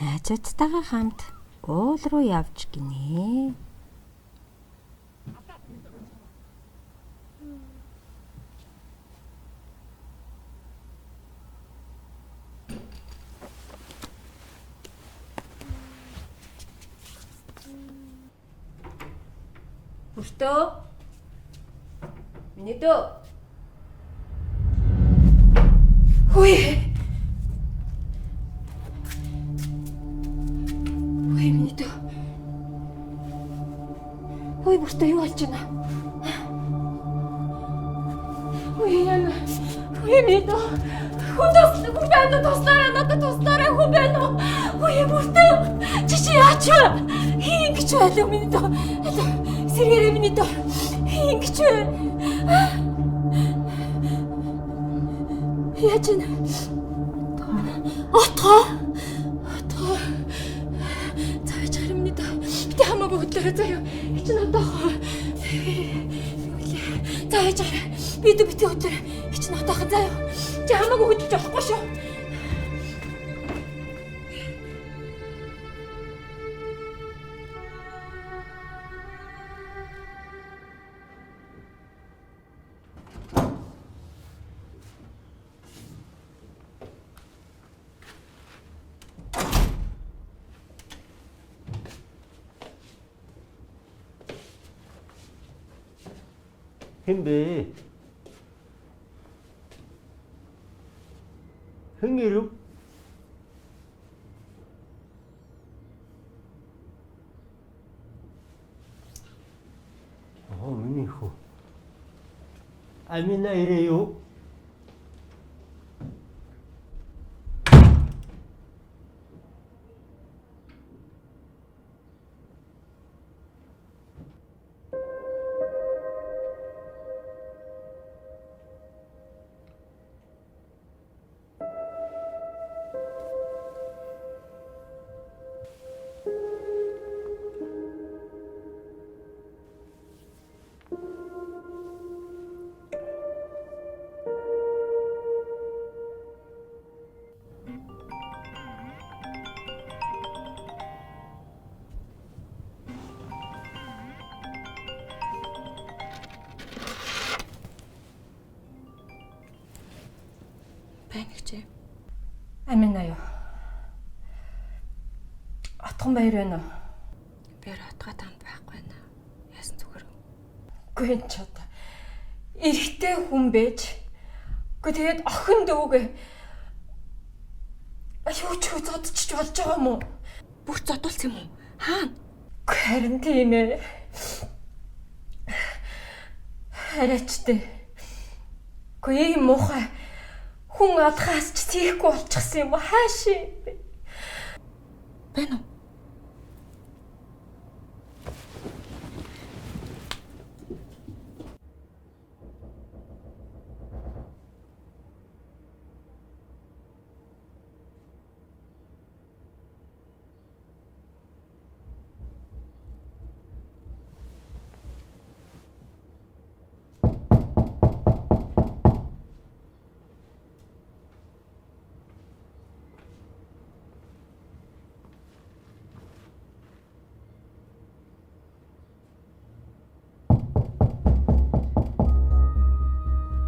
Найзуудтайгаа хамт уул руу явж гинэ. Бүртөө. Миний дөө. Хөөе. Хөөе миний дөө. Хөөе бүртөө юу болж байна? Хөөе яна. Хөөе миний дөө. Хүн туслах хүн байна уу? Туслаарай надад туслаарай хүн байна уу? Хөөе бүртөө. Чи чи яач вэ? Хин ингэж байлаа миний дөө. Алуу сэргээрэй миний дөө. Хин ингэж вэ? Яаж вэ? Отгоо. Отгоо. За яаж харин миний дөө. Бити хамаагүй хөдлөөрэй заяа. Чи надад. За яаж харин. Би дөө бити хөдлөөрэй. Чи надад заяа. Чи хамаагүй хөдлөж болохгүй шүү. Хэн бэ? Хэн ирэв? Аа, миний хүү. Амина ирээ юу? Байна гэж. Амина юу? Отгон баяр байна уу? Би отгоо танд байхгүй байна. Яасан зүгээр. Үгүй энэ ч одоо эрэгтэй хүн байж. Үгүй тэгээд охин дүүгээ. Юу ч хөө зодчих болж байгаа юм уу? Бүр зодуулсан юм уу? Хаана? Үгүй харин тийм ээ. Арайчтэй. Үгүй ийм муухай хүн алхаас ч тийхгүй болчихсон юм уу? Хаашаа? Байна уу?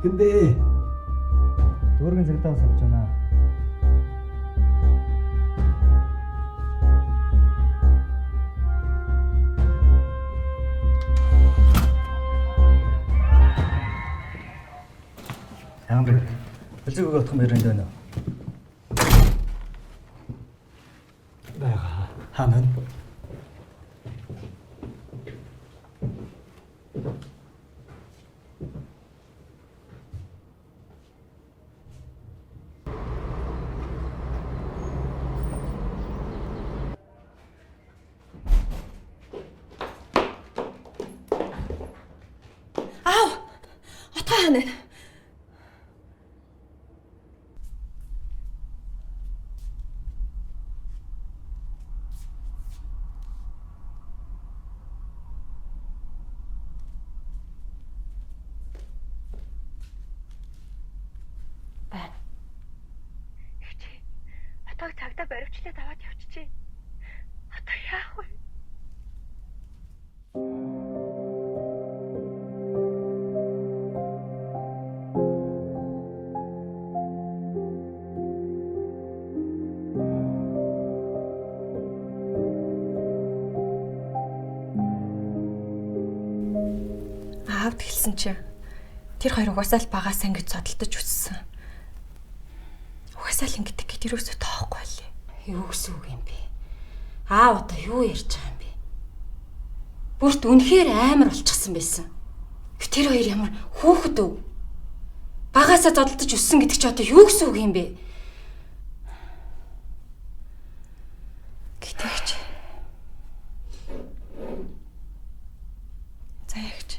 Хэн бэ? Дүүргийн цагдаа сууж байна. Ямар бэлзэг өгөх отхон баяр энд байна уу? Байгаа. Хаана вэ? Аав. Отгоо хаана вэ? Байна. Отоог цаг цагдаа баривчлаад аваад явчихжээ. Одоо яах вэ? Аавд хэлсэн чинь тэр хоёр угаасаа л багаасаа ингэж зодолдож өссөн. Угаасаа л ингэдэг гэд юусоо тоохгүй байлээ. Юу гэсэн үг юм бэ? Аав одоо юу ярьж байгаа юм бэ? Бүрт үнэхээр амар болчихсон байсан. Тэр хоёр ямар хүүхэд өв? Багаасаа зодолдож өссөн гэдэг чи одоо юу гэсэн үг юм бэ? Гэтэгч. Заяагч.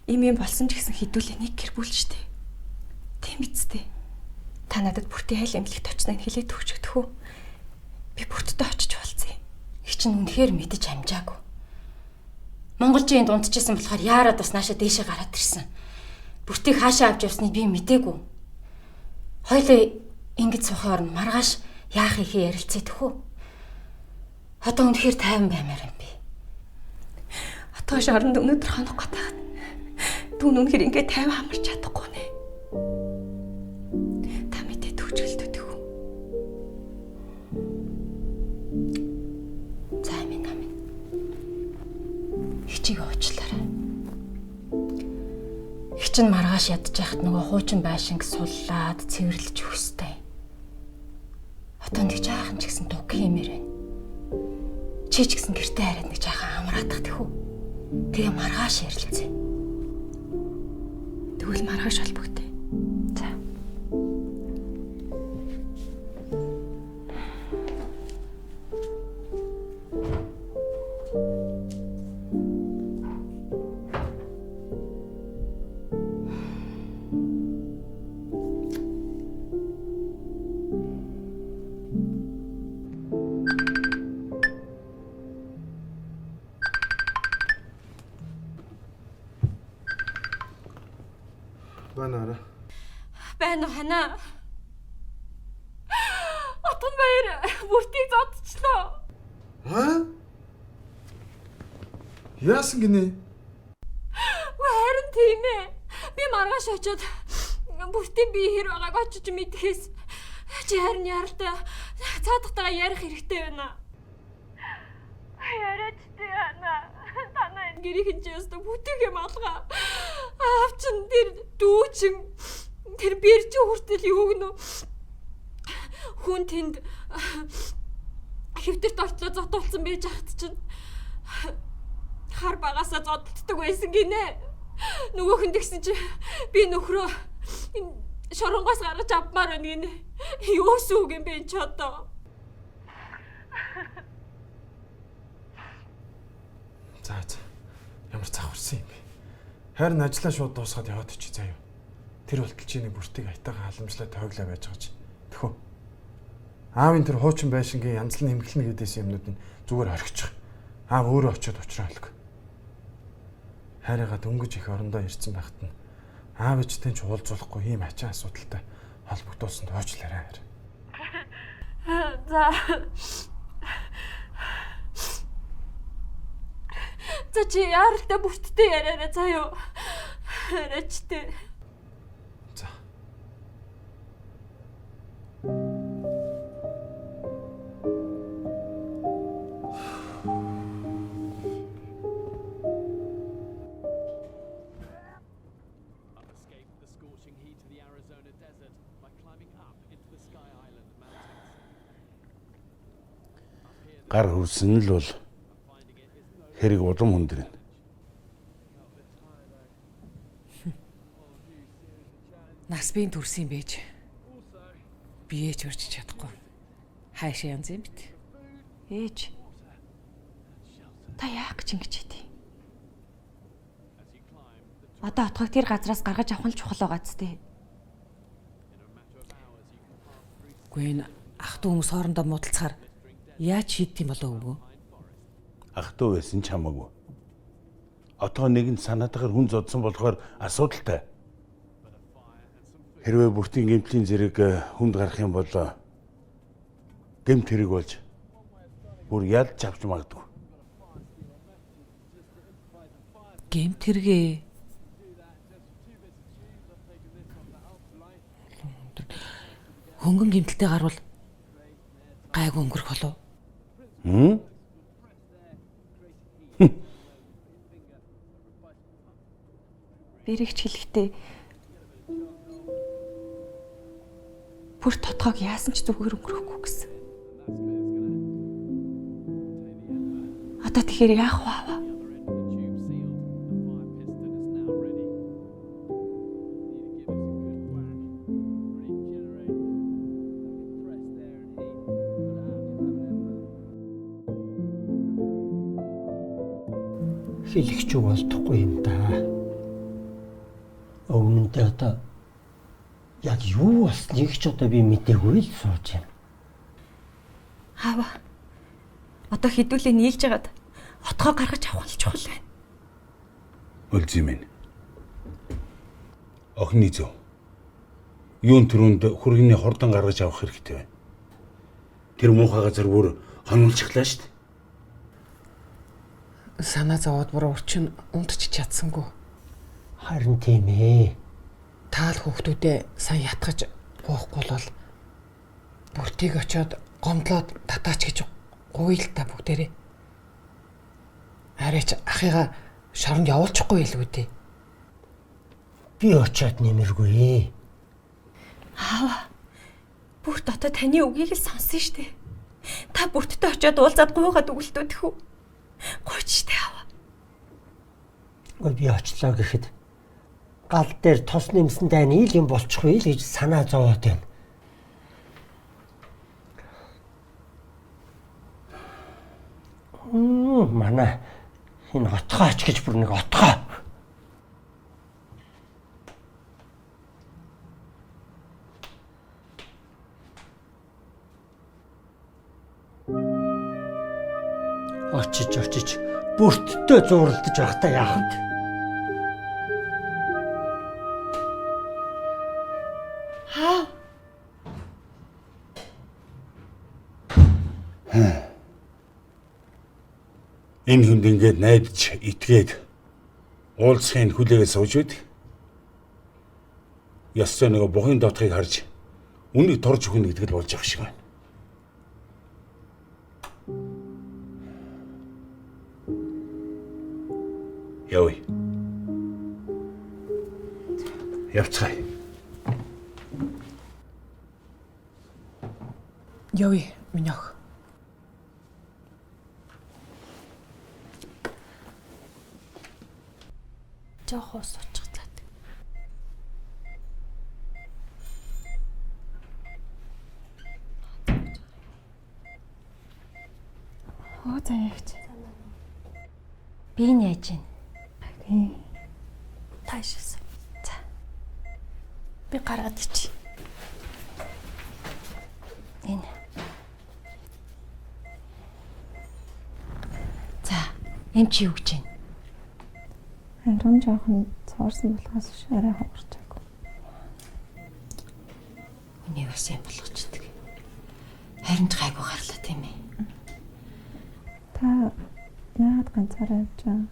Им юм болсон ч гэсэн хідүүлээ нэг гэр бүл штэ. Тийм биз дээ. Та надад бүртээ айл эмнэлэгт очсныг хэлээд өгч өгдөх үү? Би бүртдээ очиж уулзъя. Их чинь үнэхээр мэдэж амжаагүй. Монголжийн энд унтчихсан болохоор яарад бас наашаа дээшээ гараад ирсэн. Бүртийг хаашаа авч явсныг би мдээгүй. Хоёлаа ингэж суухын оронд маргааш яах ихээ ярилцээ төхөө. Одоо үнэхээр тайван баймаар юм би. Отгоош оронд өнөөдөр хонох гээд байхад түүн үнэхээр ингэ тайван хамарч чадахгүй нэ. Та мэдээ төгжрэлт өгөх үү? За минь амин. Хичиг уучлаарай. Их чинь маргааш ядж яхад нөгөө хуучин байшинг суллаад цэвэрлэж өгөх ёстой. Одоо нэг жаахан ч гэсэн дуг хиймээр байна. Чи ч гэсэн гэртээ хараад нэг жаахан амраадах тэхүү. Тэгээ маргааш ярилцъя. Тэгвэл маргааш холбогдъё. За. Байна уу? Байна уу ханаа? Отгонбаяр бүртийг зодчихлоо. Аа? Яасан гинэ? Харин тийм ээ. Би маргааш очиод бүртийн бие хэр байгааг очиж мэдэхээс чи харин яралтай цаадахтайгаа ярих хэрэгтэй байна. Яриач тий ханаа. Танаа энэ гэрийнхэн чи ёстой бүтэх юм алгаа. Аав чин тэр дүүчин тэр бэрч хүртэл юу гэнэ хүн тэнд хэвтэрт ортлоо зодуулсан байж хат чинь хар багасаа зодтолдог байсан гинэ. Нөгөөх нь тэгсэн чи би нөхрөө шоронгоос гаргаж авмаар байна гинэ. Юу сүүг юм бэ чи одоо? За за. Ямар цавхарсан юм бэ? Харин ажлаа шууд дуусгаад яваад очив заяа. Тэр болтол чи нэг бүртийг аятайхан халамжлаа тойглоо байж байгаа чи. Тэхүү. Аавын тэр хуучин байшингийн янзлан нэмгэлнэ гэдээсэн юмнууд нь зүгээр орхичих. Аав өөрөө очиод учраа олго. Хайрыгаа дөнгөж их орондоо ирсэн байхад нь аав ээжтэй ч уулзуулахгүй ийм ачаан асуудалтай холбогдуулсанд уучлаарай. За. За чи яаралтай бүрттэй яриарай заа юу. Яриач тээ. За. Гар хөрсөн л бол хэрэг улам хүндрэнэ. Нас биеийн төрсөн юм байж. Бие ч өрчиж чадахгүй. Хайшаа янз юм бит. Ээж. Та яах гэж ингэж хийдий? Одоо отгог тэр газраас гаргаж авах нь чухал байгаа зү. Үгүй энэ ах トゥ хүмүүс хоорондоо муудалцахаар яаж шийдэх юм болов өвгөө? Ах トゥ байсан ч хамаагүй. Отгоо нэгэн санаатахаар хүн зодсон болохоор асуудалтай. Хэрвээ бүртийн гэмтлийн зэрэг хүнд гарах юм бол Гэмт хэрэг болж бүр ялж авч магадгүй. Гэмт хэрэгээ. Хөнгөн гэмтэлтэй гарвал гайгүй өнгөрөх болов. Хм? Бэрэгч хэлэхдээ бүр тодгоог яасан ч зүгээр өнгөрөхгүй гэсэн. Одоо тэгэхээр яах вэ аваа? Хэлэх ч болтохгүй юм да. Өмнөдөө одоо яг юу болсныг ч одоо би мдээгүй л сууж байна. Аава. Одоо хэдүүлээ нийлж хагаад отгоо гаргаж авах нь чухал байна. Өлзий минь. Охины зөв. Юун төрөнд хүргэний хурдан гаргаж авах хэрэгтэй байна. Тэр муухай газар бүр хонолчихлаа шүү дээ. Санаа зовоод бүр урчин унтчих чадсангүй. Харин тийм ээ. Таал хүүхдүүдээ сайн ятгаж гоохгүй бол бүртийг очиод гомдлоод татаач гэж гуйл та бүгдээрээ. Арайч ахыгаа шоронд явуулчихгүй илүү дээ. Би очиод нэмэргүй. Аава. Бүрт одоо таны үгийг л сонссон шүү дээ. Та бүрттэй очиод уулзаад гуйгаад өгөлтөө тэхүү. Гуйч штэ аава. Үгүй би очлоо гэхэд гал дээр тос нэмсэн дайны ил юм болчихгүй л гэж санаа зовоод байна. Манай энэ отгооч гэж бүр нэг отгоо. Очиж бүртдээ зууралдаж байхдаа яах вэ? Хаа. Энэ хүнд ингээд найдаж итгээд уулзахын хүлээгээ сууж байд. Ёстой нөгөө бухын дотхыг харж үнийг торж өгнө гэдэг л болж байгаа шиг байна. Явъя. Явцгаая. Явъя, миний ох. Жоох ус учих зат. Оо за ягч. Би нь яаж юм? Таашаас. За. Би гаргаад ичи. Энэ. За, эм чи юу гэж байна? Харин жоохон цоорсон болохоос биш арай хугарчаагүй. Үнийг бас юм болгочдөг. Харин ч гайгүй гарлаа тийм ээ. Та яагаад ганцаараа явж байгаа?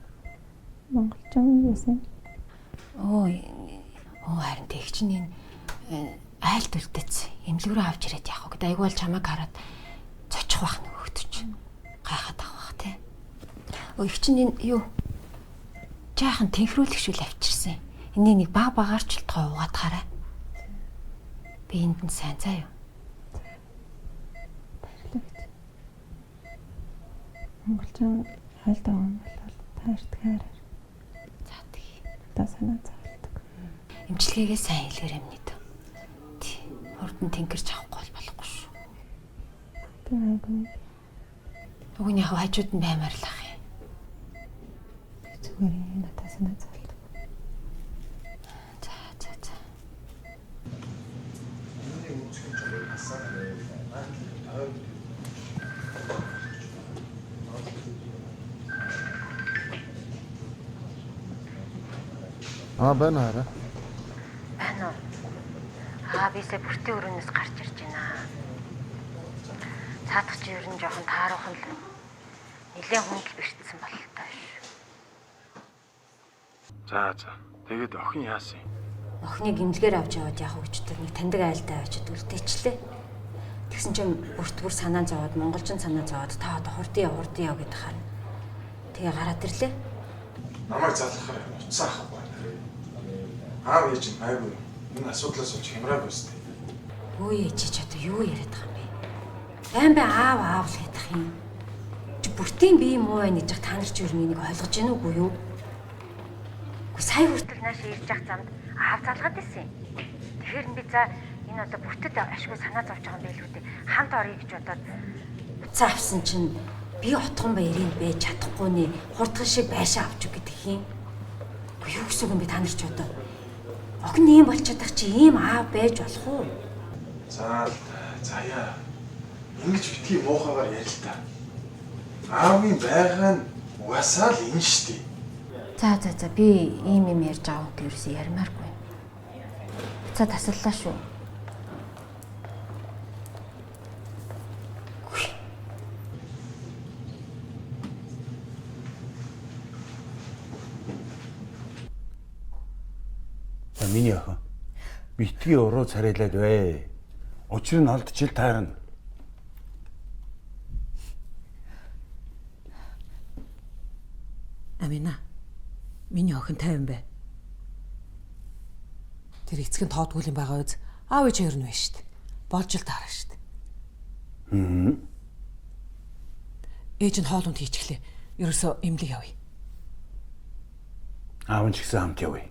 Монголчин байсан. Оо харин тэг чинь энэ айлд үлдээц. Эмнэлэг рүү авч ирээд яах вэ гэдэг. Айгүй бол чамайг хараад цочих бах нөгөөд чинь. Гайхаад авах бах тий. Өө их чинь энэ юу? Жаахан тэнхрүүлэгшүүл авчирсан. Энийг нэг баг багаар ч л тоо угаад хараа. Би энд нь сайн заа юу. Баярлалаа гэж. Монголчин хайлт байгаа юм бол та эртгээр. За тэгье. Одоо санаа зовлдог. Эмчилгээгээ сайн хэлгээр юмны дөө. Тий. Хурдан тэнгэрч авахгүй бол болохгүй шүү. Тэр айгүй. Уг нь яг хажууд нь баймаар л ах юм. Зүгээр надад санаа зовлдог. За за за. Аа байна хараа. Байна уу? Аа бисээ бүртийн өрөөнөөс гарч ирж байна. Цаадах чи ер нь жоохон тааруухан л байна. Нилээн хүндэл бэртсэн бололтой шүү. За за. Тэгээд охин яасан юм? Охиныг эмнэлгээр авч яваад яах вэ гэж тэр нэг таньдаг айлтай очиод үлдээчлээ. Тэгсэн чинь бүрт бүр санаа зовоод монголчин санаа зовоод та одоо хурдан яв хурдан яв гэдэг харна. Тэгээ гараад ирлээ. Намайг залгахаар утсаа авахгүй байна. Аав ээж нь байггүй. Энэ асуудлаас болж хямраагүй сте. Өө чи ч одоо юу яриад байгаа юм бэ? Байн байн аав аав л гэдэг юм. Чи бүртийн бие муу байна гэж та нар чи юу энийг ойлгож гэнэ үгүй юу? Үгүй сая хүртэл нааш ирж явах замд аав залгаад ирсэн юм. Тэгэхээр би за энэ одоо бүртэд ашгүй санаа зовж байгаа юм байлгүй дээ. Хамт оръё гэж бодоод утсаа авсан чинь би отхон баярыг байж чадахгүй нэ хурдхан шиг байшаа авч үг гэдэг юм. Үгүй юу гэсэн үг юм бэ та нар ч одоо? Охин ийм болчиход ах чи ийм аав байж болох уу? За л заяа. Ингэж битгий муухайгаар ярил та. Аавын байгаа нь угаасаа л энэ штий. За за за би ийм юм ярьж байгаа хүнтэй ерөөсөө ярмааргүй. Уцаа тасаллаа шүү. За миний охин битгий уруу царайлаад бай. Учир нь олд жил таарна. Амина. Миний охин тайван бай. Тэр эцэг нь тоодгүй юм байгаа үз. Аав ээж хоёр нь байна шүү дээ. Болж л таарна шүү дээ. Ээж нь хоол унд хийчихлээ. Ерөөсөө эмнэлэг явъя. Аав нь ч гэсэн хамт явъя.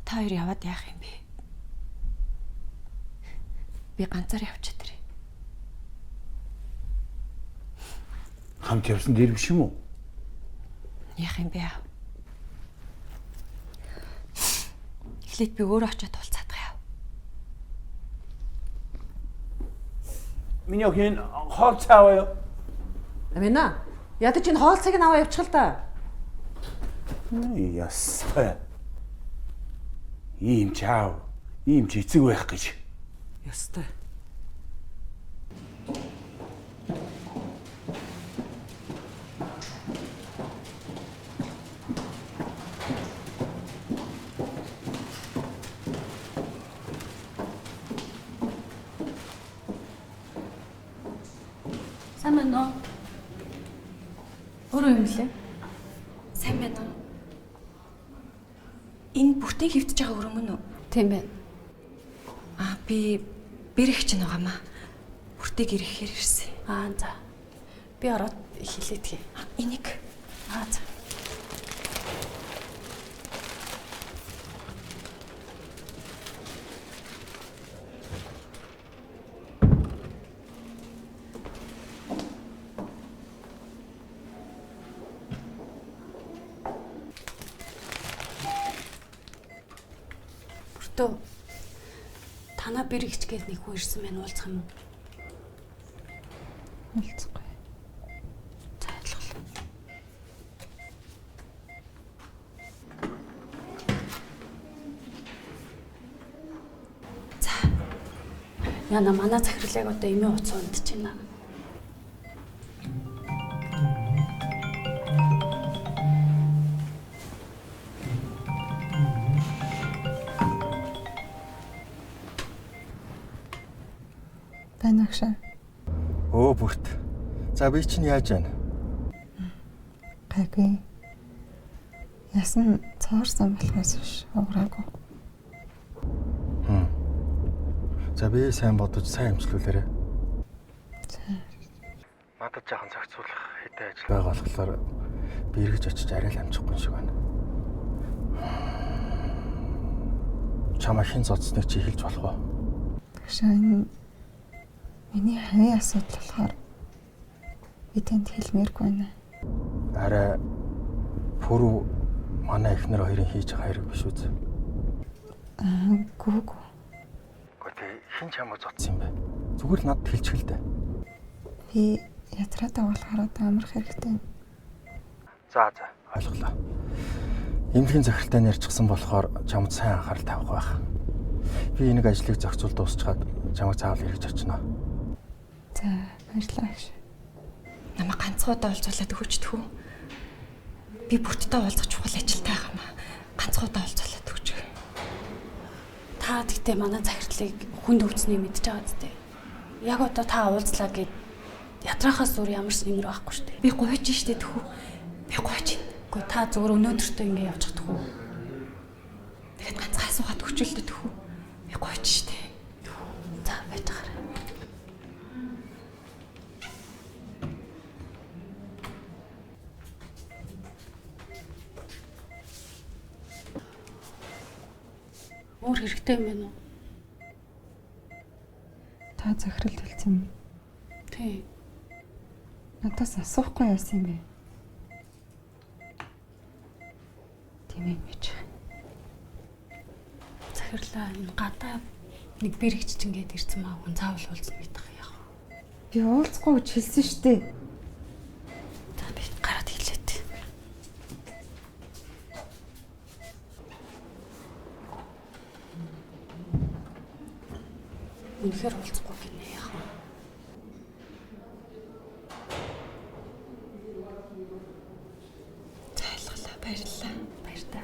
Та хоёр яваад яах юм бэ? Би ганцаар явчихад ирээ. Хамт явсан дээр биш юм уу? Яах юм бэ аав? Эхлээд би өөрөө очиод уулзаад яав. Миний охин хоол цааваа юу? Амина. Ядаж энэ хоол цаг нь аваа явчих л да. Ястай. Ийм ч аав, ийм ч эцэг байх гэж. Ястай. Сайн байна уу? Өөрөө юм лээ. Сайн байна уу? Энэ бүртийн хөвтөж байгаа өрөө мөн үү? Тийм байна. Аа би бэрэх чинь байгаамаа. Бүртийг ирэхээр ирсэн. Аа за. Би ороод хилээдхий. Энийг Аа за. Бүртөө танаа бэрэгч гээд нэг хүн ирсэн байна уулзах юм уу? Уулзахгүй. За ойлголоо. За. Яна манай захирлыг одоо эмийн утас ундаж байна. Байна агшаа. Өө бүрт. За би чинь яаж байна? Гайгүй. Ясан цоорсон болохоос биш уураагүй. За би сайн бодож сайн амжилуулаарэ. За. Надад жаахан зохицуулах хэдэн ажил байгаа болохоор би эргэж очиж арай л амжихгүй юм шиг байна. Чамаа хэн зодсныг чи хэлж болох уу? Агшаа энэ миний хувийн асуудал болохоор би танд хэлмээргүй байна. Арай пүрүү манай эхнэр хоёрын хийж байгаа хэрэг биш үз. Аа гүү гүү. Гэхдээ тэг хэн чамайг зодсон юм бэ? Зүгээр л надад хэлчих л дээ. Би ятраад байгаа болохоор одоо амрах хэрэгтэй. За за ойлголоо. Эмнэлгийн захиралтай ярьчихсан болохоор чамд сайн анхаарал тавих байх. Би нэг ажлыг зохицуул дуусчаад чамайг заавал эргэж очино. За, баярлалаа агш. Намайг ганцхан удаа уулзуулаад өгөөч тхүү. Би бүртдээ уулзах чухал ажилтай байгаа маа. Ганцхан удаа уулзуулаад өгч. Та тэгтээ манай захирлыг хүнд өвцнийг мэдж байгаа зү. Яг одоо та уулзлаа гэд ятраахаас өөр ямар ч нэмэр байхгүй шүү дээ. Би гуйж штэ тхүү. Би гуйж. Үгүй та зөвхөн өнөөдөртөө ингэ явчих тхүү. Тэгэхэд ганцхан асуугаад өгчөлдө тхүү. Би гуйж штэ. За байж байгаарай. Өөр хэрэгтэй юм байна уу? Та захиралд хэлсэн юм. Тий. Надаас асуухгүй яасан юм бэ? Тийм ээ мэж. Захирлаа энэ гадаа нэг бэрэгч чинь гээд ирсэн маа хүн заавал уулзна гэдэг яах вэ? Би уулзахгүй гэж хэлсэн шүү дээ. За би гараад хэлээд. Үнэхээр уулзахгүй гинэ яах вэ? За ойлголоо, баярлалаа. Баяртай.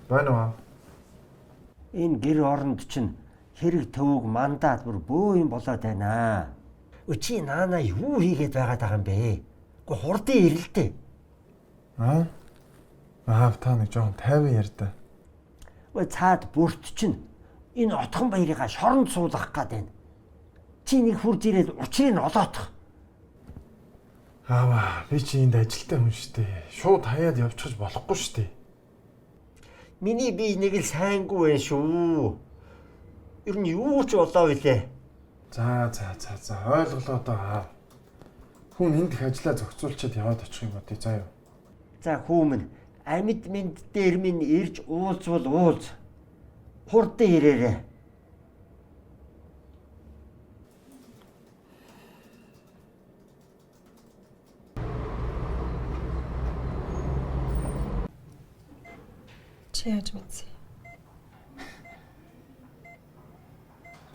Байна уу? Энэ гэр оронд чинь хэрэг төвөг мандаад бүр бөө юм болоод байна. Чи наана юу хийгээд байгаад байгаа юм бэ? Гэхдээ хурдан ирэлтэй. Аа? Аав та нэг жоохон тайван ярьда. Өө цаад бүрт чинь энэ отхон баярыгаа шоронд суулгах гад байна. Чи нэг хурж ирээд учрыг нь олоотох. Аава, би чи энд ажилтай хүн шүү дээ. Шууд хаяад явчихж болохгүй шүү дээ. Миний бие нэг л сайнгүй байх шүү. Ер нь юу ч болоо билээ. За за за за ойлголоо доо аав. Хүн энд их ажлаа зохицуулчиад яваад очих юм бодъё заа юу. За хүүмэн амьд мэнд дээр минь ирж уулзвал уулз. Хурдан ирээрэй. Чи яаж мэдсэн?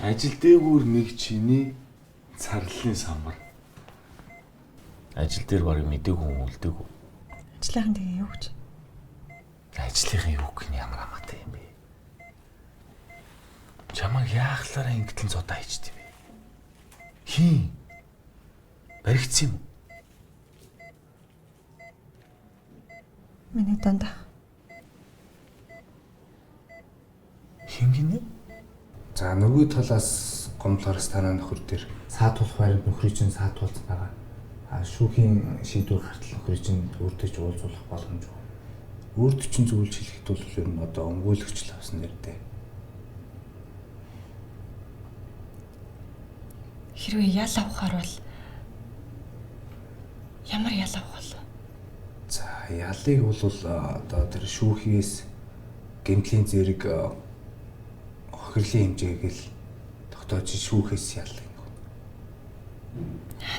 Ажил дээгүүр нэг чиний царлын самар. Ажил дээр барыг мэдээгүй хүн үлдээгүй. Ажлынхан тэгээ юу гэж? Ажлынхан юу гэх нь ямар хамаатай юм бэ? Чамайг яахлаараа ингэтлэн зодоо хийчихдээ юм бэ? Хин? Баригдсан юм уу? Миний дандаа. Хин гинэ? За нөгөө талаас гомдлоорс танаа нөхөр дээр саатуулах баримт нөхрийг чинь саатуулсан байгаа. А шүүхийн шийдвэр гартал нөхрийг чинь өөртөө ч уулзуулах боломжгүй. Өөртөө чинь зөвлөж хэлэхэд бол ер нь одоо өмгөөлөгч л авсан нэртэй. Хэрвээ ял авахар бол ямар ял авах вэ? За ялыг бол одоо тэр шүүхээс гэмтлийн зэрэг хохирлын хэмжээг л тогтоож шүүхээс ял гэнэ.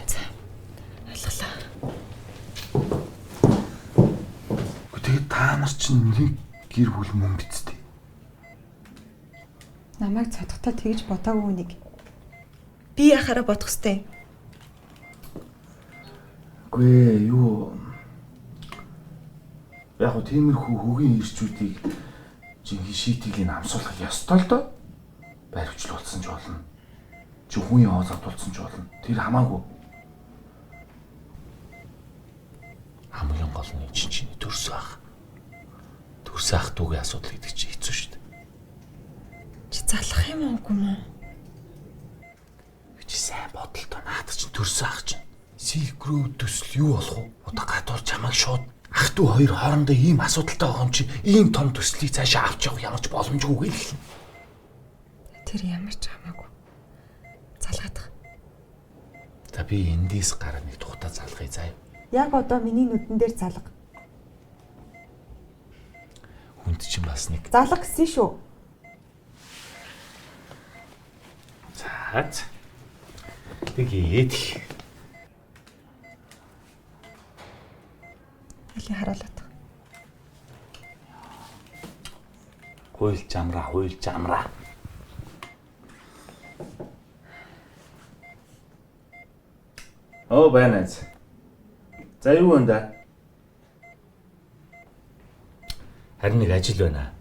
За ойлголоо. Тэгээд та нар чинь нэг гэр бүл мөн биз дээ. Намайг цодохтой тэгж бодоогүй нэг. Би яхаараа бодох хэвтэй. Үгүй ээ, юу яг хөө тиймэрхүү хөгийн ирчүүдийг жинхэнэ шийтгэлийг амсуулах ёстой л доо. Баривчлуулсан ч болно. Чи хүн яваа задуулсан ч болно. Тэр хамаагүй. Хамгийн гол нь чинь чиний төрсөн ах. Төрсөн ах дүүгийн асуудал гэдэг чинь хэцүү шүү дээ. Чи залах юм уугүй мó? Чи сайн бодолтой наадах чинь төрсөн ах чинь. Silk Road төсөл юу болох вэ? Одоо гадуур чамайг шууд ах дүү хоёр хоорондоо ийм асуудалтай байгаа юм чи ийм том төслийг цаашаа авч явах ямар ч боломжгүй гэл. Тэр ямар ч хамаагүй. Залгаадах. За би эндээс гараад нэг тухтаа залгая заа. Яг одоо миний нүдэн дээр залга. Хүнд чинь бас нэг залга гэсэн шүү. За. Тэгээд Элийн харуулаад. Хуйлж амраа, хуйлж амраа. Оо байна. За юу вэ да? Харин нэг ажил байна.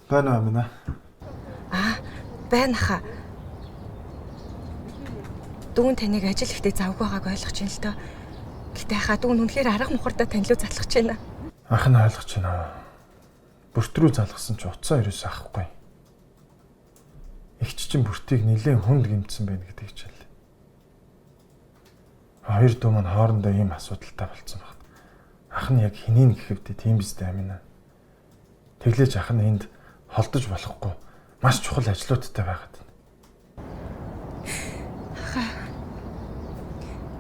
Байна уу Амина? Аа, байна хаа. Дүүн таныг ажил ихтэй завгүй байгааг ойлгож байна л доо. Гэтэ хаа дүүн үнэхээр арга мухардаа тань руу залхаж байна. Ах нь ойлгож байна. Бүрт рүү залгасан ч утсаа ерөөс авахгүй. Игч чинь бүртийг нэлээд хүнд гэмтсэн байна гэдэг хичээл. Хоёр дүү маань хоорондоо ийм асуудалтай болцсон багт. Ах нь яг хинийн гэхэвдээ тийм биз дээ Амина. Тэглээж ах нь энд холдож болохгүй маш чухал ажлуудтай байгаад байна. Ахаа.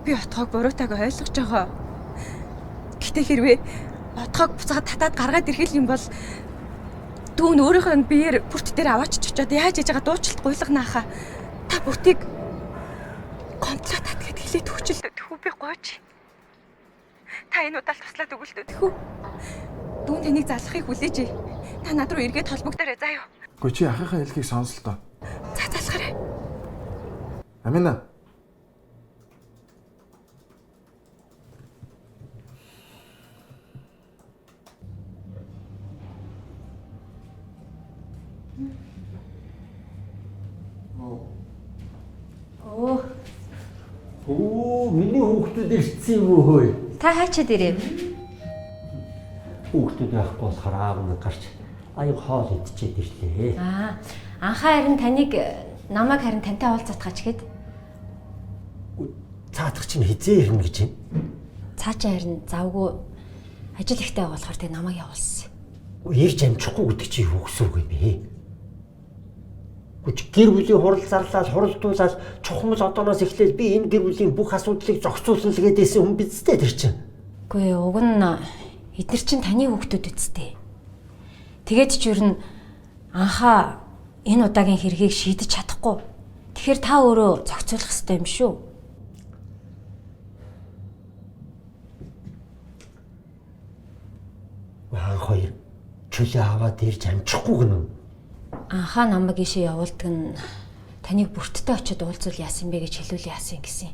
Би отгоог буруутайг ойлгож байгаа. Гэтэ хэрвээ отгоог буцаад татаад гаргаад ирэх юм бол дүүн өөрийнхөө биеэр бүрт дээр аваач очиод яаж яж байгаа дуучлалт гуйлгана ахаа. Та бүртийг гомдлоо тат гэд хэлээд өгч л тэхүү би гуйж. Та энэ удаал туслаад өгөл төө тэхүү. Дүүн таныг залхахыг хүлээж. Та над руу эргээд холбогдоорой заа юу. Гэхдээ чи ахынхаа хэлхийг сонслоо. За залхаарай. Амина. Оо. Оо, миний хүүхдүүд ирсэн юм уу хөөе? Та хаачаад ирэв? Хүүхдүүд байхгүй болохоор аав нь гарч аяг хоол идчихэд ирлээ. Аа, анхаа харин таныг намайг харин тантай уулзаатгаач гээд. Цаадах чинь хизээ ирнэ гэж юм. Цаачаа харин завгүй ажил ихтэй байгаа болохоор тэг намайг явуулсан. Ирж амжихгүй гэдэг чи юу гэсэн үг юм бэ? Гэр бүлийн хурал зарлал, хуралдуулаад чухамл одооноос эхлээл би энэ гэр бүлийн бүх асуудлыг зохицуулна л гэдээсэн хүн биз дээ тэр чинь. Үгүй ээ, уг нь эднэр чинь таны хүүхдүүд үсттэй. Тэгээд ч ер нь анхаа энэ удаагийн хэргийг шийдэж чадахгүй. Тэгэхээр та өөрөө зохицуулах ёстой юм шүү. Анх хоёр чөлөө аваад ирж амжихгүй гэнэ. Анхаа намайг ийшээ явуулдаг нь таныг бүрттэй очиод уулзвал яасан бэ гэж хэлүүл яасан гэсэн.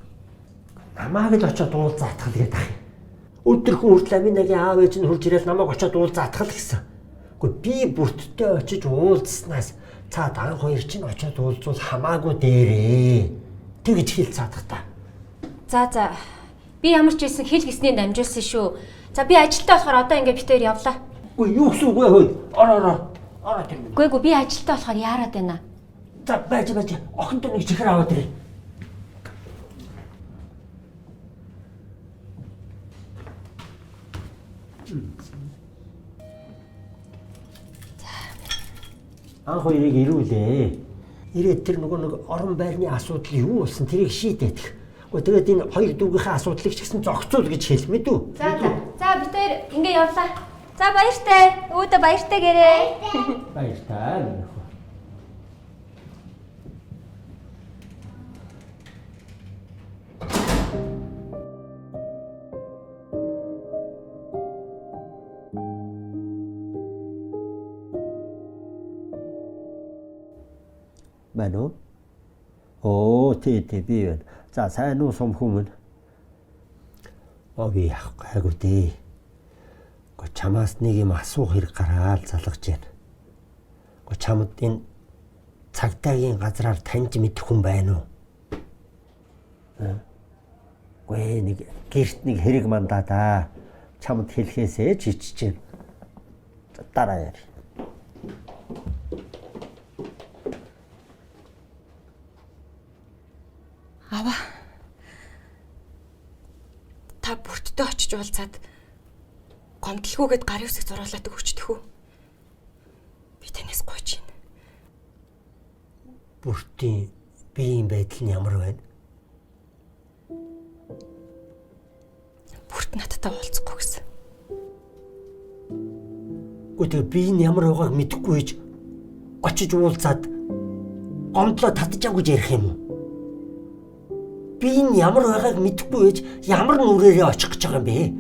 Намайг л очиод уулзаатгал гэдэг ах. Өдөрхөн хүртэл Аминагийн аав ээж нь хурж ирэл намайг очиод уулзаатгал гэсэн. Гэхдээ би бүрттэй очиж уулзснаас цаад анх хоёр чинь очиод уулзвал хамаагүй дээрээ. Тэгж хэл цаадах та. За за. Би ямар ч байсан хэл гиснээ дамжуулсан шүү. За би ажилтаа болохоор одоо ингээ битээр явлаа. Үгүй юу гэсэн үг вэ хөөе? Ороо ороо. Ороо тэр. Үгүй би ажилтаа болохоор яарад байна. За байж байж. Охинтой нэг чихэр аваад ирээ. Анх хоёрыг ирүүлээ. Ирээд тэр нөгөө нэг орон байрны асуудал юу болсон тэрийг шийдээд. Гэхдээ тэгээд энэ хоёр дүүгийнхээ асуудлыг ч гэсэн зохицуул гэж хэл мэдүү. За за. За бид хоёр ингээ явлаа. За баяртай. Үүдэ баяртай гэрээ. Баяртай. Байна уу? Оо тий тий би байна. За сайн уу сум хүмүүн. Оо би яах гайгүй дээ. Гэхдээ чамаас нэг юм асуух хэрэг гараал залгаж байна. Гэхдээ чамд энэ цагдаагийн газраар таньж мэдэх хүн байна уу? Гүй нэг гэрт нэг хэрэг мандаа да. Чамд хэлэхээсээ ч ичж байна. Дараа яар. Та бүртдээ очиж уулзаад гомдлгүйгээд гарын үсэг зуруулаад өгч төхөө. Би танаас гуйж байна. Бүртийн биеийн байдал нь ямар байна? Бүрт надтай уулзахгүй гэсэн. Гэхдээ тэгээ бие нь ямар байгааг мэдэхгүй байж очиж уулзаад гомдлоо татж ав гэж ярих юм уу? Би энэ ямар байгааг мэдэхгүй байж ямар нүрээрээ очих гэж байгаа юм бэ?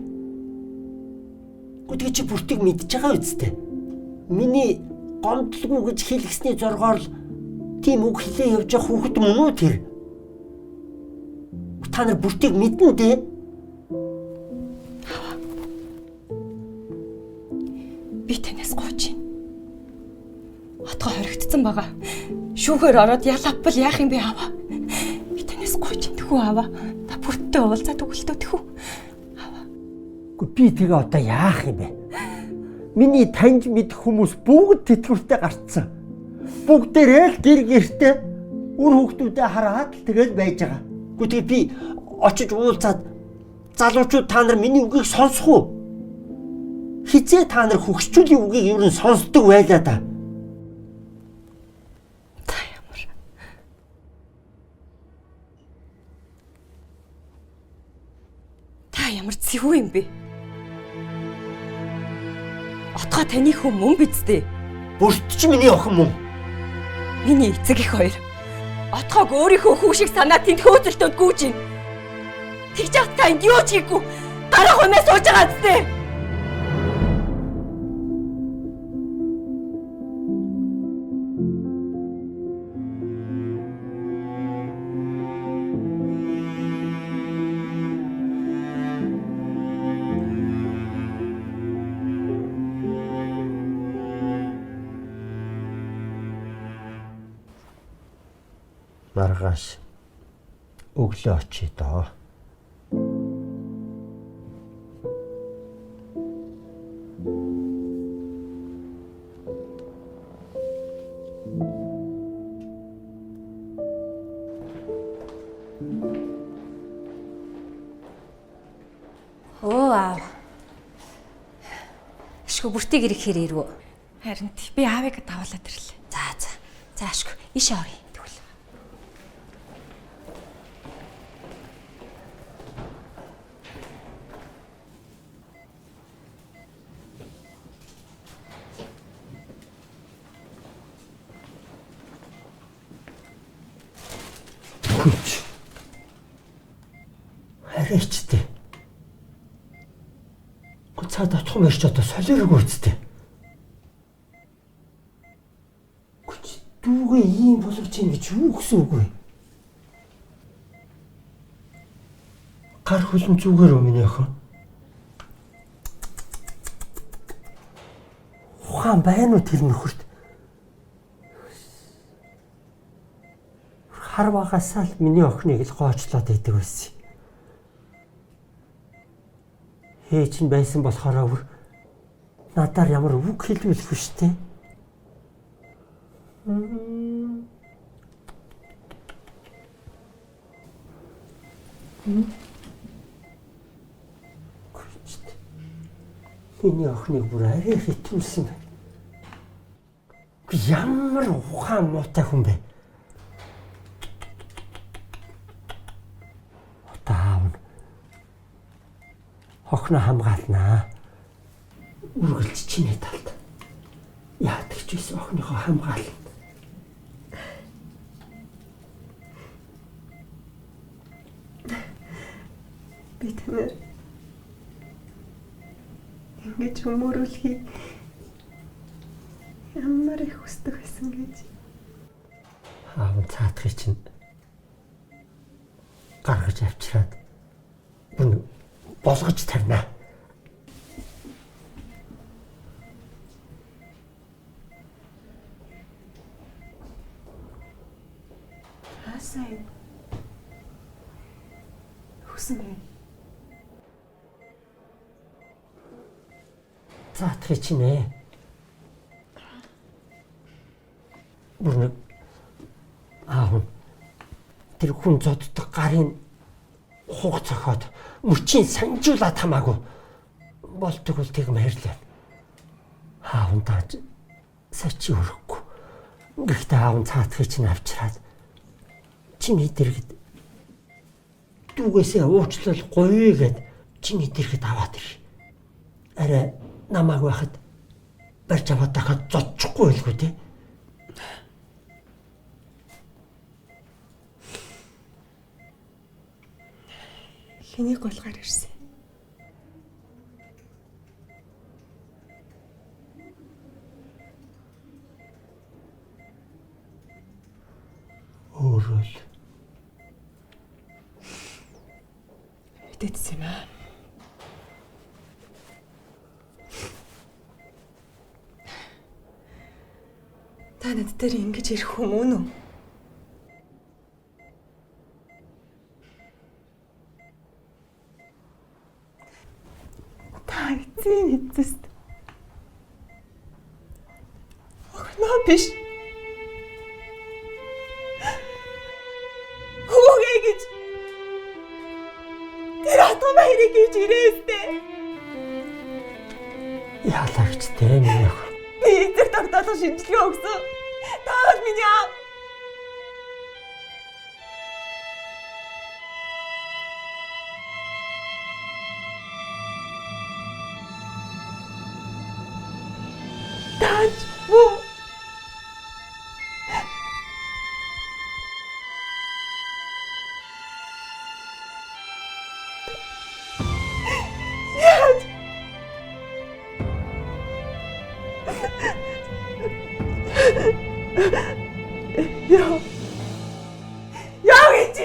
Гэхдээ чи бүртийг мэдж байгаа үсттэй. Миний гомдлгүй гэж хэлгэсний зоргоор л тийм үг хэлээ явж байгаа хүүхэд мөн үү тэр? Та нар бүртийг мэднэ дээ. Би танаас гуйж байна. Отгоо хоригдсан байгаа. Шүүхээр ороод ялавбал яах юм бэ аваа? Би танаас гуйж байна. Тэхүү аваа. Та бүрттэй уулзаад өгөлтөө тэхүү. Аваа. Үгүй би тэгээ одоо яах юм бэ? Миний таньж мэдэх хүмүүс бүгд тэтгэвртэй гарцсан. Бүгдээрээ л гэр гэртээ үр хүүхдүүдээ хараад л тэгэл байж байгаа. Үгүй тэгээ би очиж уулзаад залуучууд та нар миний үгийг сонсох уу? Хизээ та нар хөгшчүүлийн үгийг ер нь сонсдог байлаа да. Та ямар цэвүү юм бэ? Отгоо таны хүн мөн биз дээ? Бүрт чи миний охин мөн. Миний эцэг их хоёр отгоог өөрийнхөө хүү шиг санаа тэнд хөөцөлтөд гүйж байна. Тэгж яах та энд юу ч хийхгүй гарах хүмээ сууж байгаа биз дээ? Маргааш өглөө очие доо. Оо аав. Ашгүй бүртийг ирэхээр ирв. Харин би аавыг даваалаад ирлээ. За за. За ашгүй ийшээ оръё. Тэгвэл. Хүч. Харайчтэй. Цаад отхон мэрч одоо солиоргүй үсттэй. Гүч дүүгээ ийм болгож ийн гэж юу гэсэн үг вэ? Гар хөлн зүгээр үү миний охин? Ухаан байна уу тэр нөхөрт? Хар багасаа л миний охиныг л гоочлоод идэг байсан. Ээж нь байсан болохоор бүр надаар ямар үг хэлвэлэх вэ штэ. Миний охиныг бүр арай хитүүлсэн байна. Ямар ухаан муутай хүн бэ? Одоо аав нь охиноо хамгаалнаа. Үргэлж чиний талд. Яадаг ч байсан охиныхоо хамгаална. Би танаар ингэж хүмүүрүүлэхийг ямар их хүсдэг байсан гэж. Аав нь цаадахыг чинь гаргаж авчираад бүр болгож тавина. Хаасаа юм. Хүсэн байна. Заатахыг чинь ээ. Бүр нэг аав тэр хүн зоддог гарын Хуг цохоод мөчийн санжуулаад хамаагүй болдог бол тэг маярлаа. Аав даа сачи өрөхгүй. Гэхдээ аав нь цаатахыг чинь авчираад чиний дэргэд дүүгээсээ уучлал гуйя гэд чиний дэргэд аваад ир. Арай намааг байхад барьж аваад дахиад зодчихгүй байлгүй те. Хэнийг гуйлгаар ирсэн? Өөрөө л мэдээдсэн юм аа. Та над дээр ингэж ирэх юм уу нү? Та эцсийн эцэст. Охиноо биш. Хүүгээ гэж. Тэр атом баярыг гэж ирээстэй. Яалаа гэж тэ миний охин. Би эцэг тогтоолох шинжилгээ өгсөн. Та бол миний аав. Таач муу. Яаж? Яа. Яа гэж.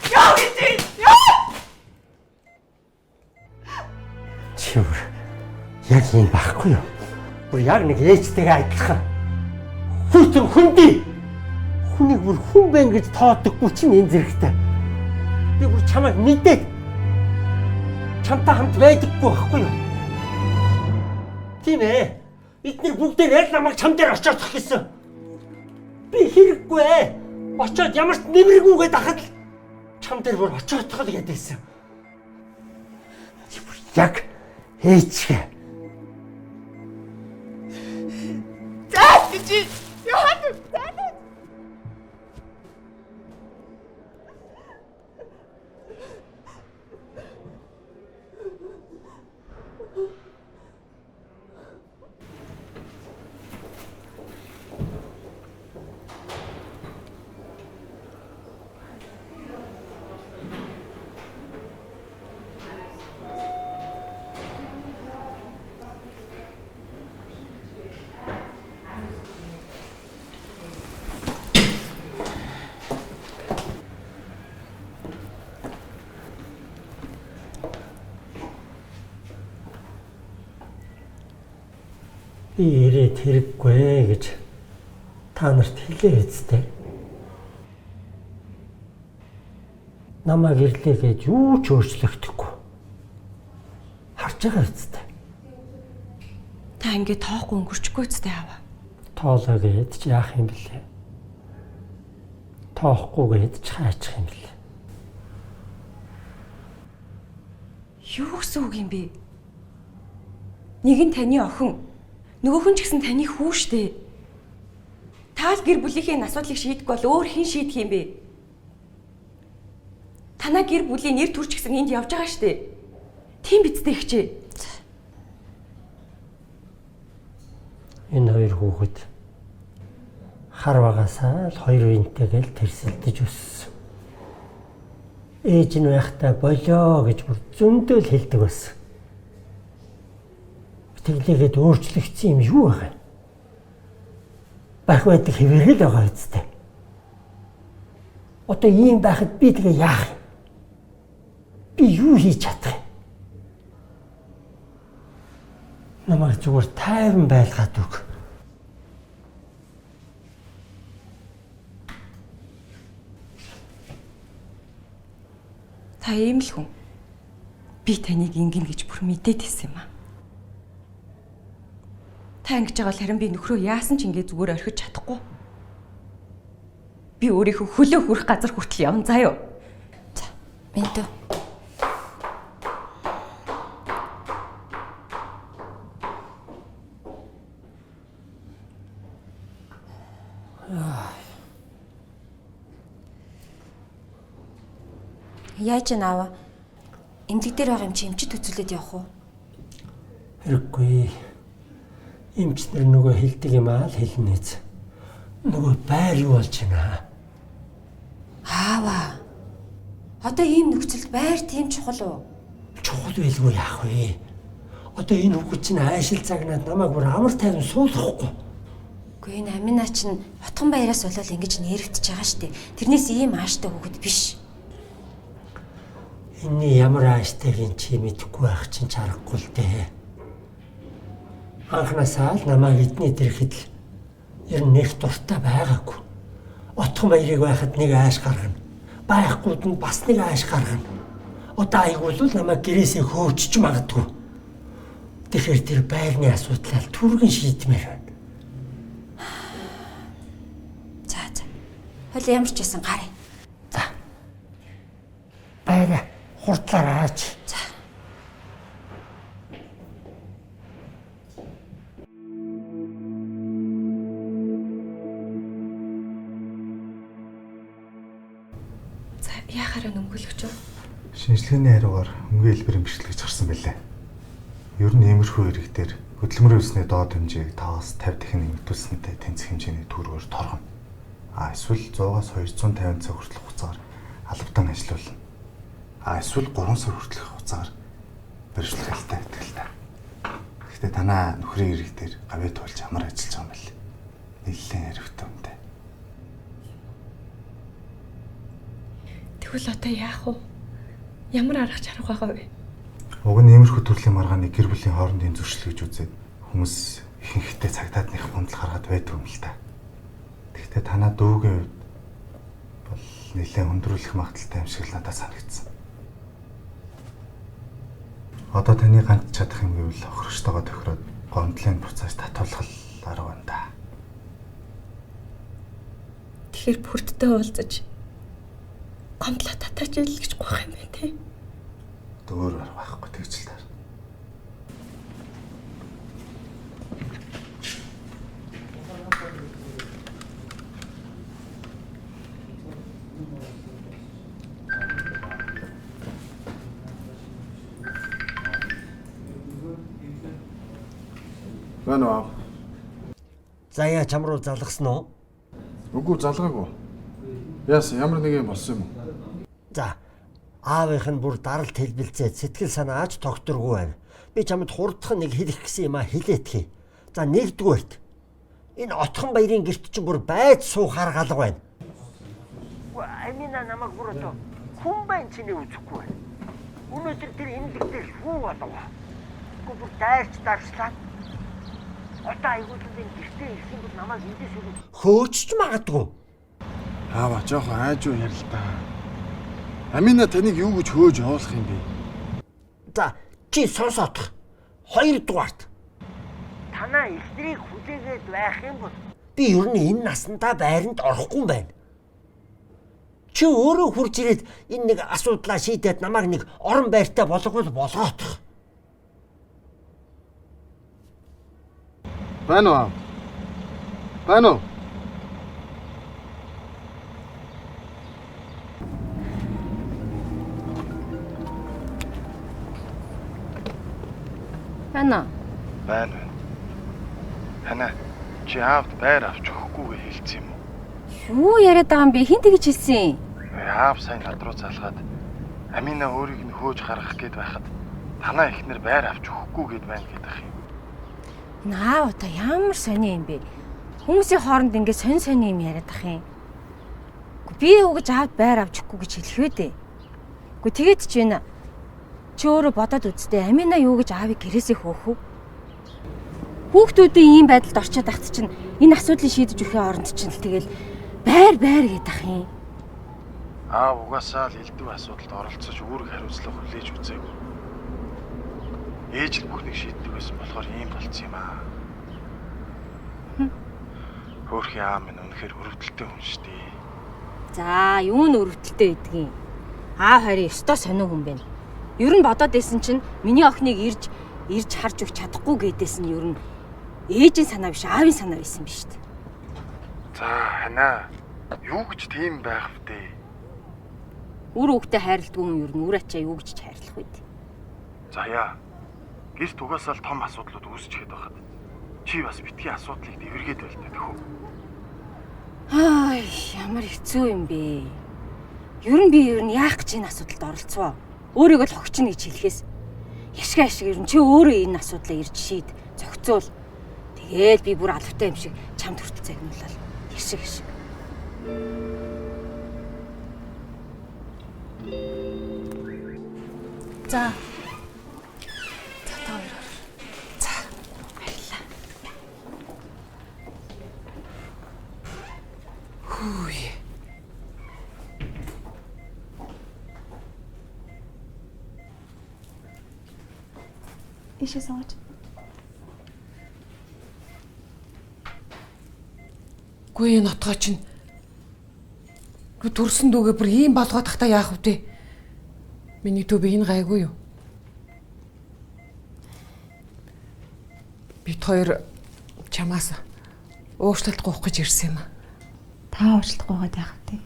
Яа гэж. Яа. Чи бүр яг юм байхгүй юу? Бүр яг нэг ээжтэйгээ адилхан. Хүйтэн хүндий. Хүнийг бүр хүн байна гэж тоодоггүй чинь энэ зэрэгтэй. Би бүр чамайг мэдээд чамтай хамт байдаггүй байхгүй юу? Тийм ээ. Эднэр бүгдээр аль намайг чам дээр очиодох гэсэн. Би хэрэггүй ээ. Очиод ямар ч нэмэргүүгээд ахад л чам дээр бүр очиодох л гэдээсэн. Чи бүр яг ээжгээ. За чи яа за. Би ирээд хэрэггүй гэж та нарт хэлээ үсттэй. Намайг ирлээ гэж юу ч өөрчлөгдөхгүй. Харж байгаа үсттэй. Та ингэ тоохгүй өнгөрчихгүй үсттэй аваа. Тоолоо гээд ч яах юм бэлээ. Тоохгүй гээд ч хайчих юм бэлээ. Юу гэсэн үг юм бэ? Нэг нь таны охин, нөгөөх нь ч гэсэн таны хүү штэ. Та л гэр бүлийнхээ асуудлыг шийдэхгүй бол өөр хэн шийдэх юм бэ? Танаа гэр бүлийн нэр төр ч гэсэн энд явж байгаа штэ. Тийм биз дээ хчээ. Энэ хоёр хүүхэд хар багасаа л хоёр үеинтэйгээ л тэрсэлдэж өссөн. Ээж нь байхдаа болио гэж бүр зөндөл хэлдэг байсан. Тэглээгээд өөрчлөгдсөн юм юу байх вэ? Байх байдаг хэвээрэл байгаа үсттэй. Одоо ийм байхад би тэгээ яах юм? Би юу хийж чадах юм? Намайг зүгээр тайван байлгаад өг. Та ийм л хүн. Би таныг ингэнэ гэж бүр мэдээд байсан юм аа. Та ингэж байгаа бол харин би нөхрөө яасан ч ингэ зүгээр орхиж чадахгүй. Би өөрийнхөө хөлөө хүрэх газар хүртэл явна заа юу. За, Минтө. Яаж яана аава? Эмнэлэг дээр байгаа юм чи эмчит үзүүлээд явах уу? Хэрэггүй. Эмч нар нөгөө хэлдэг юм аа л хэлнэ эз. Нөгөө байр юу болж байна? Аава. Одоо ийм нөхцөлд байр тийм чухал уу? Чухал байлгүй яах вэ? Одоо энэ хүүхэд чинь аашил загнаад намайг бүр амар тайван суулгахгүй. Үгүй энэ Амина чинь Отгон баяраас болоод ингэж нервтж байгаа штэ. Тэрнээс ийм ааштай хүүхэд биш. Энэний ямар ааштай юм чи мэдэхгүй байх чинь чаргагүй л дээ. Анхнаасаа л намайг эдний дэрхэд л ер нь нэг дуртай байгаагүй. Отгон баярыг байхад нэг ааш гаргана. Байхгүйд нь бас нэг ааш гаргана. Одоо айгуул намайг гэрээсээ хөөчж магадгүй. Тэгэхээр тэр байрны асуудлаа түргэн шийдмээр байна. За за. Хойл ямар ч байсан гарыг. За. Байраа хурдлаар аач. За. За яхаараа нөмгөлөгч үү? Шинжилгээний хариугаар хөнгөн хэлбэрийн бэрхшээл гэж гарсан байлээ. Ер нь иймэрхүү хэрэг дээр хөдөлмөрийн өлсний доод хэмжээг 5-аас 50 дахин нэмэгдүүлсэнтэй тэнцэх хэмжээний төгрөгөөр торгоно. А эсвэл 100-аас 250 цаг хүртэлх хугацаагаар албадан ажилуулна. А эсвэл 3 сар хүртэлх хугацаагаар баримтлах хэлтэй байдаг л та. Гэхдээ танаа нөхрийн хэрэг дээр гавьяа туулж амар ажиллаж байгаа юм байна. Нэлээд хариутай үнтэй. Тэгвэл одоо яах вэ? Ямар арга чарга байгаа вэ? Уг нь иймэрхүү төрлийн маргааныг гэр бүлийн хоорондын зөрчил гэж үзээд хүмүүс ихэнхдээ цагдаад нэх гомдол гаргаад байдаг юм л та. Гэхдээ танаа дүүгийн хувьд бол нэлээд хүндрүүлэх магадлалтай юм шиг л надад санагдсан. Одоо таны ганц чадах юм гэвэл хохирогчтойгоо тохироод гомдлын буцааж татуулах арга байна да. Тэгэхээр бүртдээ уулзаж гомдлоо татаач ил гэж гуйх юм байна те. Өөр арга байхгүй тэгж л таар. Байна уу? Заяа чам руу залгасан уу? Үгүй залгаагүй. Яасан ямар нэг юм болсон юм уу? За аавынх нь бүр даралт хэлбэлзээд сэтгэл санаач тогтворгүй байна. Би чамд хурдхан нэг хэлэх гэсэн юм а хэлээтгэе. За нэгдүгээрт энэ Отхон баярын гэрт чинь бүр байд суухаар галга байна. Амина намайг бүр одоо хүн байна чиний үзэхгүй байна. Өнөөдөр тэр эмнэлэг дээр хүү болов. Үгүй бүр дайрч дарслаа. Одоо айгуулсан энэ гэртээ ирсэн бол намайг эндээс өгөх хөөчч магадгүй. Аава жоохон айжуу ярил та. Амина таныг юу гэж хөөж явуулах юм бэ? За чи сонсоодох. Хоёрдугаарт. Танаа эхнэрийг хүлээгээд байх юм бол би ер нь энэ насандаа байранд орохгүй юм байна. Чи өөрөө хурж ирээд энэ нэг асуудлаа шийдээд намайг нэг орон байртай болгоул болгоотох. Байна уу? Байна уу? Байна. Байна байна. Хана чи аавд байр авч өгөхгүйгээ хэлсэн юм уу? Юу яриад байгаа юм бэ? Хэн тэгж хэлсэн? Аав сайн над руу залгаад Амина өөрийг нь хөөж гаргах гээд байхад танаа эхнэр байр авч өгөхгүй гээд байна гэдэг юм. Энэ аав одоо ямар сони юм бэ? Хүмүүсийн хооронд ингэ сонь сони юм яриад ах юм. Би юу гэж аавд байр авч өгөхгүй гэж хэлэх вэ дээ? Үгүй тэгээд ч энэ чи өөрөө бодоод үзтээ. Амина юу гэж аавыг гэрээсээ хөөх үү? Хүүхдүүдийн ийм байдалд орчоод ахт чинь энэ асуудлыг шийдэж өгөхийн оронд чинь л тэгэл байр байр гэдэг ах юм. Аав угаасаа л элдв асуудалд оролцож үүрэг хариуцлага хүлээж үзээгүй. Ээж л бүхнийг шийддэг байсан болохоор ийм болцсон юм аа. Хөөрхий аав минь үнэхээр өрөвдөлтэй хүн шүү дээ. За, юу н өрөвдөлтэй байдгийг. Аав харин ёстой сонин хүн байна. Ер нь бодоод байсан чинь миний охиныг ирж харж өгч чадахгүй гэдээс нь ер нь ээжийн санаа биш, аавын санаа байсан биз дээ. За, ханаа. Юу гэж тийм байх вэ? Үр хүүхдээ хайрладгүй хүн ер нь үр ачаа юу гэж ч хайрлах вэ? За яа. Гэрт угаасаа л том асуудлууд үүсчихэд байхад чи бас битгий асуудлыг дэвэргээд байлтай төхөө. Аа, ямар хэцүү юм бэ? Ер нь би ер нь яах гэж энэ асуудалд оролцвоо? Өөрийгөө л хогчно гэж хэлэхээс яшгаа ашиг ер нь чи өөрөө энэ асуудлаа ирж шийд, зохицуул. Тэгээл би бүр алавтай юм шиг чамд хүртэл загнуулаад яшиг яшиг. За. За та хоёр ор. За. Баярлалаа. Хүү. Ийшээ сууж. Гүй энэ отгоо чинь төрсөн дүүгээ бүр ийм болгоод тахта яах вэ? Миний төв энэ гайгүй юу? Бид хоёр чамаас уучлалт гуйх гэж ирсэн юм. Та уучлалт гуйгаад яах вэ?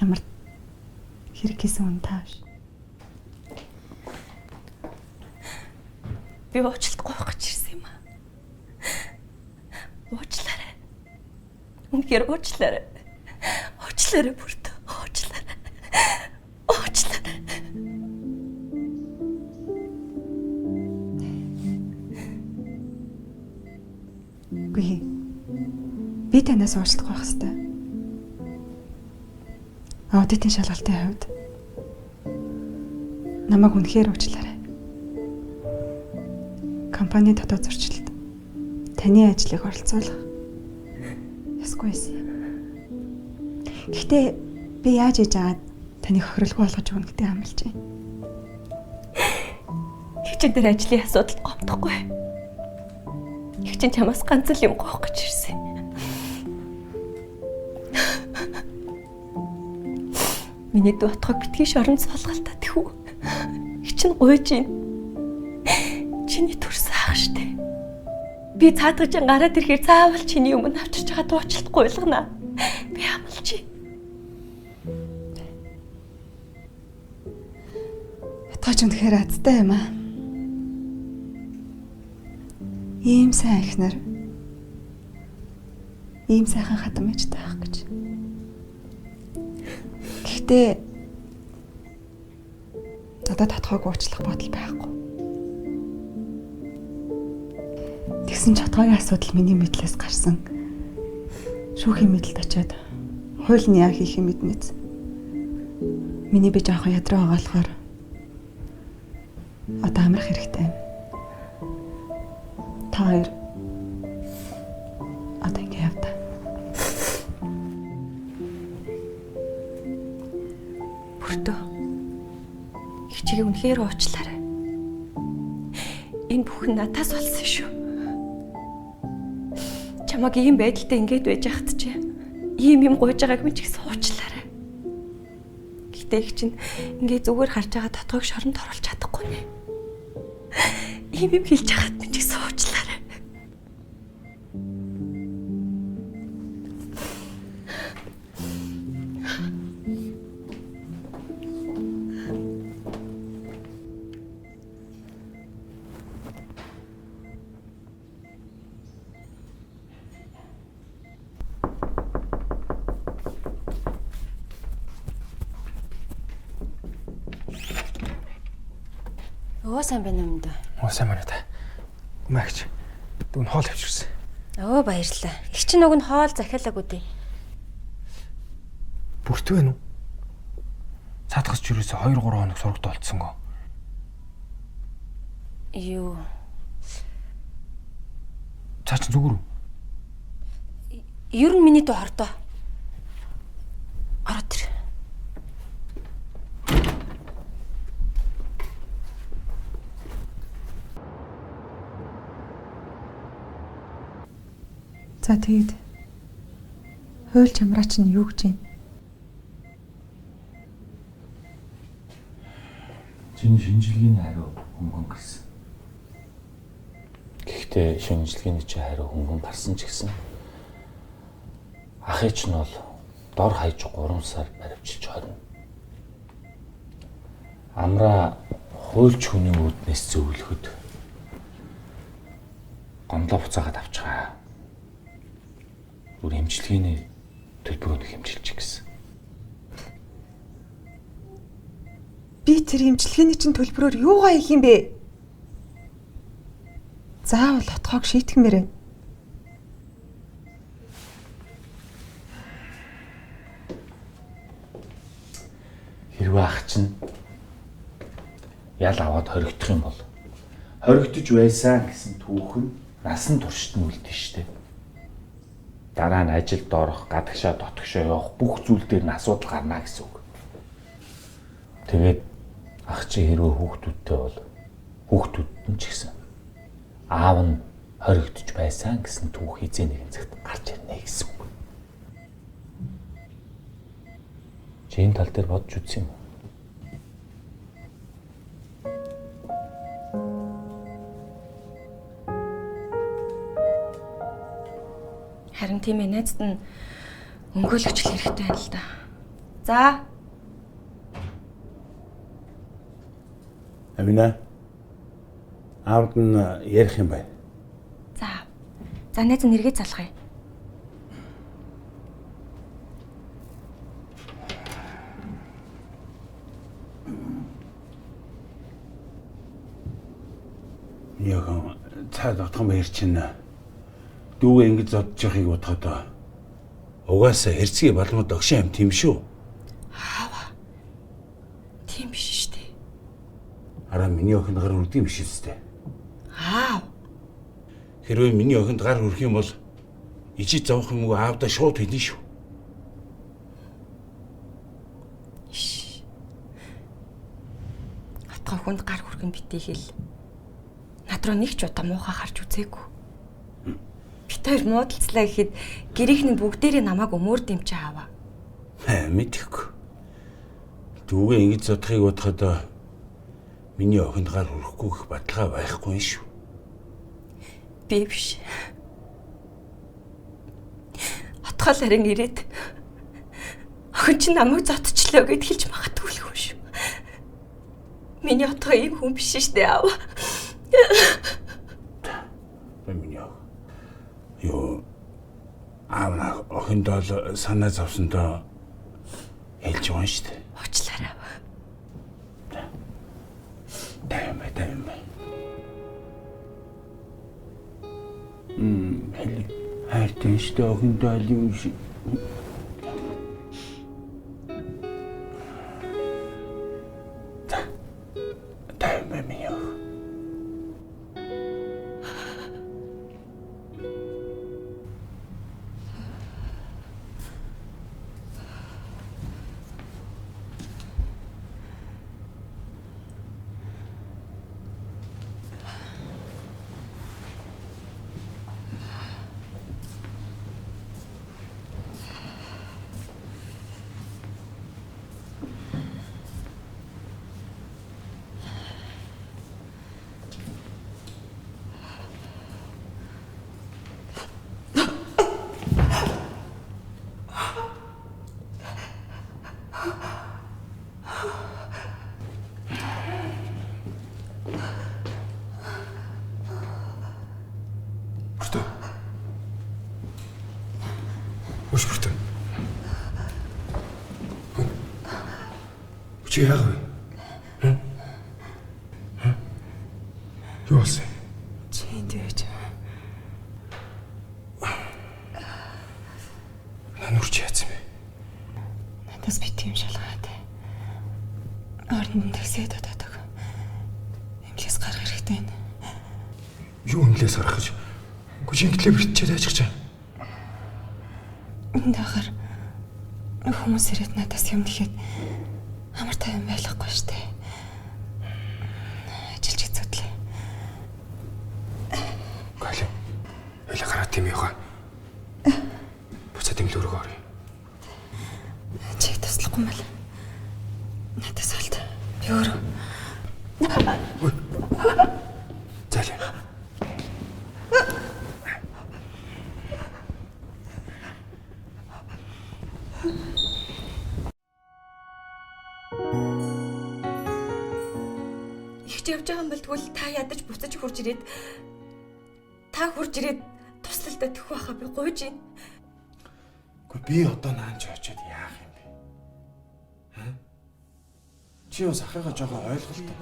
Ямар хэрэг хийсэн хүн та биш. Би уучлалт гуйх гэж ирсэн юм. Уучлаарай. Үнэхээр уучлаарай. Уучлаарай бүрт. Уучлаарай. Уучлаарай. Үгүй. Би танаас уучлалт гуйх ёстой. Аудитын шалгалтын хувьд намайг үнэхээр уучлаарай. Компани дотоод зөрчилд таны ажлыг оролцуулах ёсгүй байсан. Гэхдээ би яаж ээж агаад таныг хохирлгүй болгож өгнө гэдэг амлаж байна. Их чин дээр ажлын асуудалд гомдохгүй. Их чин чамаас ганц л юм гуйх гэж ирсэн. Миний дүү отгог битгий шоронд суулгалта тэхүү. Их чин гуйж байна. Чиний төрсөн ах штэ. Би цаадгаж гараад ирэхээр заавал чиний өмнө авчирч байгаа дуучлалт гуйлгана. Би амлаж байна. Тооч үнэхээр азтай юм аа. Ийм сайн эхнэр. Ийм сайхан хатам ээжтэй байх гэж. Гэхдээ надад татхойг уучлах бодол байхгүй. Тэгсэн ч татхойгийн асуудал миний мэдлээс гарсан. Шүүхийн мэдлэлд очиод хууль нь яа хийх юм мэднэц. Миний би жоохон ядраа байгаа болохоор одоо амрах хэрэгтэй юм. Та хоёр одоо ингэ яв та. Бүртөө. Их чигээ үнэхээр уучлаарай. Энэ бүхэн надаас болсон шүү. Чамаг ийм байдалтай ингэж байж хат чи ийм юм гуйж байгааг минь ч гэсэн уучлаарай. Гэтэ их чинь ингээ зүгээр харж байгаа дотгойг шоронд оруулж чадахгүй нэ. Ийм юм хэлж хахад минь ч гэсэн уучлаарай. Өө сайн байна уу минь? Оо сайн байна та. Магч. Дүүн хоол авчирсан. Өө баярлалаа. Их чинь уг нь хоол захиалаагүй дээ. Бүрт вэ нү? Цаадгас ч юусоо 2 3 хоног сурагт олцсонгоо. Юу. Цаа чи зүгээр үү? Ер нь миний дүү хордоо. Ороод ир. За тэгээд Хуульч амраа чинь юу гэж юм? Чиний шинжилгээний хариу хөнгөн гарсан. Гэхдээ шинжилгээний чи хариу хөнгөн гарсан ч гэсэн ахыг чинь бол дор хаяж 3 сар баривчилж хорно. Амраа хуульч хүний үүднээс зөвлөхөд гомдлоо буцаагаад авчгаа. Бүр эмчилгээний төлбөрөөр хэмжилж гисэн. Би тэр эмчилгээний чинь төлбөрөөр юугаа хийх юм бэ? Заавал отхоог шийтгэмээр байна. Хэрвээ ах чинь ял аваад хоригдох юм бол хоригдож байсан гэсэн түүх нь насан туршид нь үлдэн штэ. Дараа нь ажилд орох, гадагшаа дотгошоо явах бүх зүйл дээр нь асуудал гарна гэсэн үг. Тэгээд ах чи хэрвээ хүүхдүүдтэй бол хүүхдүүд нь ч гэсэн аав нь хоригдож байсан гэсэн түүх хизээ нэгэн цагт гарч ирнэ гэсэн үг. Чи энэ тал дээр бодож үзсэн юм уу? Харин тийм ээ, найзад нь өмгөөлөгч л хэрэгтэй байна л да. За. Амина. Аавд нь ярих юм байна. За. За найз нь эргээ залгая. Яг цай дотхон баяр чинь дүүгээ ингэж зодж явахыг бодоход угаасаа хэрцгий балмууд огшин амт юм шүү. Аава. Тийм биш шүү дээ. Араа миний охинд гар хүрдэг юм биш үстэй. Аав. Хэрвээ миний охинд гар хүрэх юм бол ижид зовох юм уу аавдаа шууд хэлнэ шүү. Отгоо хүнд гар хүрэх нь битгий хэл. Над руу нэг ч удаа муухай харж үзээгүй. Бит хоёр муудалцлаа гэхэд гэрийнхний бүгдээрээ намайг өмөөр дэмжиж аваа. Мэдэхгүй. Дүүгээ ингэж зодохыг бодоход миний охинд гар хүрэхгүй гэх баталгаа байхгүй юм шүү. Би биш. Отгоол харин ирээд охин чинь намайг зодчлоо гэд хэлж магадгүй л хүн шүү. Миний отгоо ийм хүн биш шүү дээ аава. Миний охин. Юу аав нь охиндоо л санаа зовсондоо хэлж байгаа юм шүү дээ. Уучлаарай. Тайван бай, тайван бай. Хайртай шүү дээ охиндоо л юм шиг. За. Тайван бай миний охин. Чи яах вэ? Юу болсон? Чи энд байж. Нанур чи яатсан бэ? Надаас бит юм шалгаатай. Орнд нь тэгсээд бододог. Эмнэлээс гарах хэрэгтэй байна. Юу эмнэлээс гарах гэж? Үгүй чи инглээ бэртчээд байж чаа. Энд ахаар хүмүүс ирээд надаас юм гэхэд амар тайван байхгүй штэ. Ажиллаж хэцүүдлээ. Галя. Хоёлаа гараад тийм яваа. Буцаад эмнэлэг рүү оръё. Чадахгүй юм бол надаас олд. Би өөрөө. Зайлаа. Их ч явж байгаа юм бол тэгвэл та ядаж буцаж хурж ирээд та хурж ирээд туслалдаа төх байхаа би гуйж байна. Үгүй би одоо наан чи очиод яах юм бэ? Аа? Чи бас ахыгаа жоохон ойлголтой.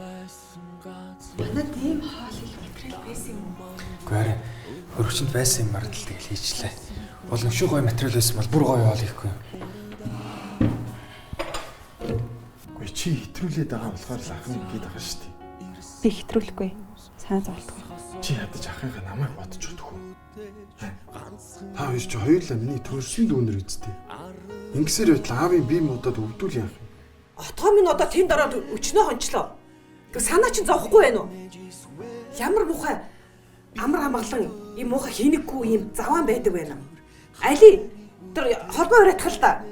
Манад ийм хоол хийх материал байсан юм уу? Үгүй арай хөрөгчөнд байсан юм мардал тэгэл хийчлээ. Бол нөшөө гоё материал байсан бол бүр гоё хоол хийхгүй юм. Үгүй чи хэтрүүлээд байгаа болохоор л ах нь ингэж байгаа шүү дээ. Би хэтрүүлэхгүй. Санаа зовлтгүй. Чи ядаж ахыгаа намайг бодож өгөх үү? Та хоёр чи хоёулаа миний төрсөн дүүнер үсттэй. Ингэсээр байтал аавын бие муудад өвдүүл яах юм? Отгоо минь одоо тэнд ороод өчнөө хончлоо. Тэг санаа чинь зовхгүй байна уу? Ямар муухай амар амгалан ийм муухай хийнэггүй ийм заваан байдаг байна. Али тэр холбоо уриатгах л та.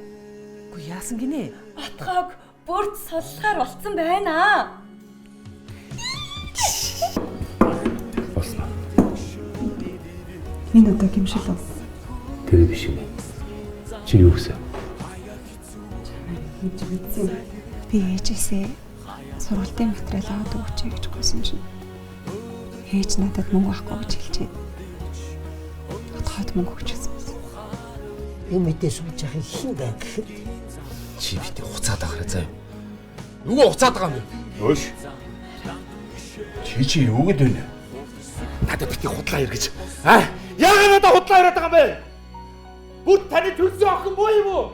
Үгүй яасан гинэ? Отгоог бүрт суллахаар болцсон байна. Болсон. Энэ одоо гимшил үү? Тэр биш юм. Чи юу гэсэн? Хийж мэдсэн. Би ээжээсээ сургалтын материал аваад өгөөч гэж гуйсан шин. Ээж надад мөнгө авахгүй гэж хэлжээ. Отгоод мөнгө өгчихсэн байсан. Энэ мэдээ сууж яхах хин бай гэхэд чи битээ хуцаад авахраа заа. Юу хуцаад байгаа юм бэ? Өөш. Чи юу гэдэг вэ? Надад битээ худлаа ир гэж. Аа, яагаад надад худлаа яриад байгаа юм бэ? Бүр таны төрсөн охин буу юм уу?